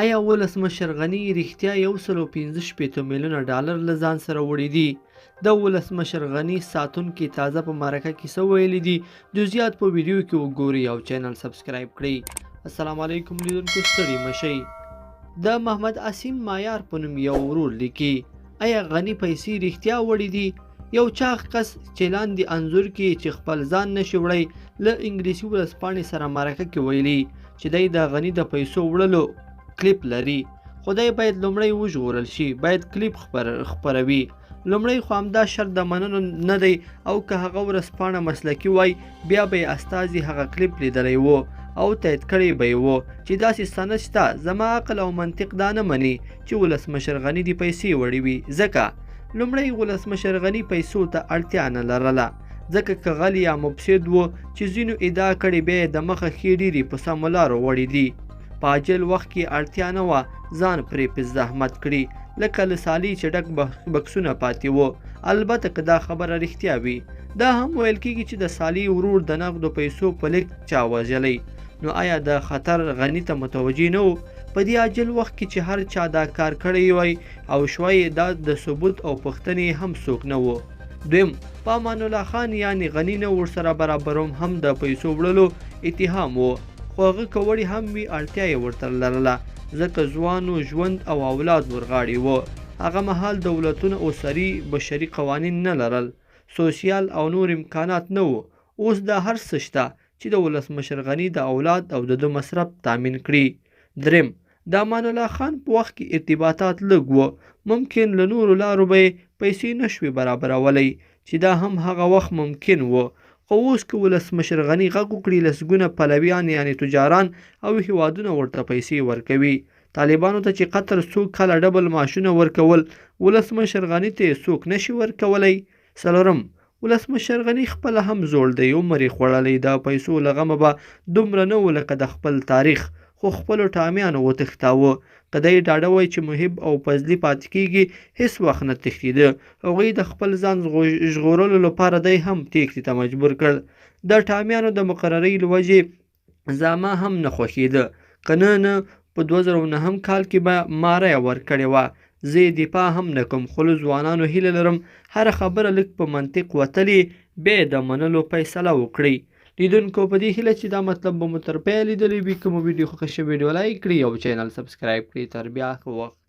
ایا ولسمشر غني رښتیا 165 میلیونه ډالر له ځان سره وړي دي؟ د ولسمشر غني ساتونکي تازه په مرکه کې څه ویلي دي؟ جزئیات په ویډیو کې وګورئ او چینل سبسکرایب کړئ. السلام علیکم لیدونکو، ستړي مشئ. د محمد عاصم مایار په نوم یو ورور لیکي: ایا غني پیسې رښتیا وړي دي؟ یو چاغ کس چې لاندې انځور کې چې خپل ځان نشي وړی، له انګلیسي ورځپاڼې سره مرکه کې ویلي چې دی د غني د پیسو وړلو کلیپ لري، خو دی باید لومړی وژغورل شي، باید کلیپ خپروي لومړی. خو همدا شرط د منلو نه دی، او که هغه ورځپاڼه مسلکي وای، بیا به یې استازي هغه کلیپ لیدلی و او تایید کړی به یې و چې داسې سند شته. زما عقل او منطق دا نه مني چې ولسمشر غني دې پیسې وړي وي، ځکه لومړی ولسمشر غني پیسو ته اړتیا نه لرله، ځکه که غل یا مفسد و چې ځینو ادعا کړې، بیا یې د مخه ښې ډېرې په سمو لارو وړي دي. په عاجل وخت کې اړتیا نه وه ځان پرې په زحمت کړي، لکه له سالي چې ډک بکسونه پاتې وو، البته که دا خبره رښتیا وي. دا هم ویل کېږي چې د صالح ورور د نغدو پیسو په لیږد چا وژلی، نو ایا د خطر غني ته متوجه نه و؟ په دې عاجل وخت کې چې هر چا دا کار کړی وای او شوی، دا د ثبوت او پوښتنې هم څوک نه و. دویم، په امان الله خان یعنی غني نه ورسره برابروم هم د پیسو وړلو اتهام و، خو هغه که وړي هم وي، اړتیا یې ورته لرله، ځکه ځوانو ژوند او اولاد ورغاړي و. هغه مهال دولتونه اسري بشري قوانین نه لرل، سوسیال او نور امکانات نه وو. اوس دا هر څه شته چې د ولسمشر غني د اولاد او د ده مصرف تامین کړي. دریم، د امان الله خان په وخت کې ارتباطات لږ وو، ممکن له نورو لارو به یې پیسې نه شوې برابرولی، چې دا هم هغه وخت ممکن و. خو اوس که ولسمشر غني غږ وکړي، لسګونه پلویان یعنې تجاران او هیوادونه ورته پیسې ورکوي. طالبانو ته چې قطر څو کاله ډبل معاشونه ورکول، ولسمشر غني ته یې څوک نشي ورکولی؟ څلورم، ولسمشر غني خپله هم زوړ دی، عمر یې خوړلی، د پیسو له غمه به دومره نه و لکه د خپل تاریخ، خو خپلو ټامیانو وتښتاوه. که دی ډاډه وای چې محب او فضلي پاتې کېږي، هېڅ وخت نه تښتېده. هغوی د خپل ځان ژغورلو لپاره دی هم تېښتې ته مجبور کړ. د ټامیانو د مقررۍ له وجې زما هم نه خوښېده، که نه نه په 2009 کال کې به ما رایه ورکړې وه. زه یې دفاع هم نه کوم، خو له ځوانانو هیله لرم هره خبره لږ په منطق وتلې، بیا یې د منلو فیصله وکړئ. لیدونکو، په دې هیله چې دا مطلب به مو تر پایه لیدلی وي. که مو ویډیو خوښه شوې، ویډیو لایک کړئ او چینل سبسکرایب کړئ. تر بیا، ښه وخت.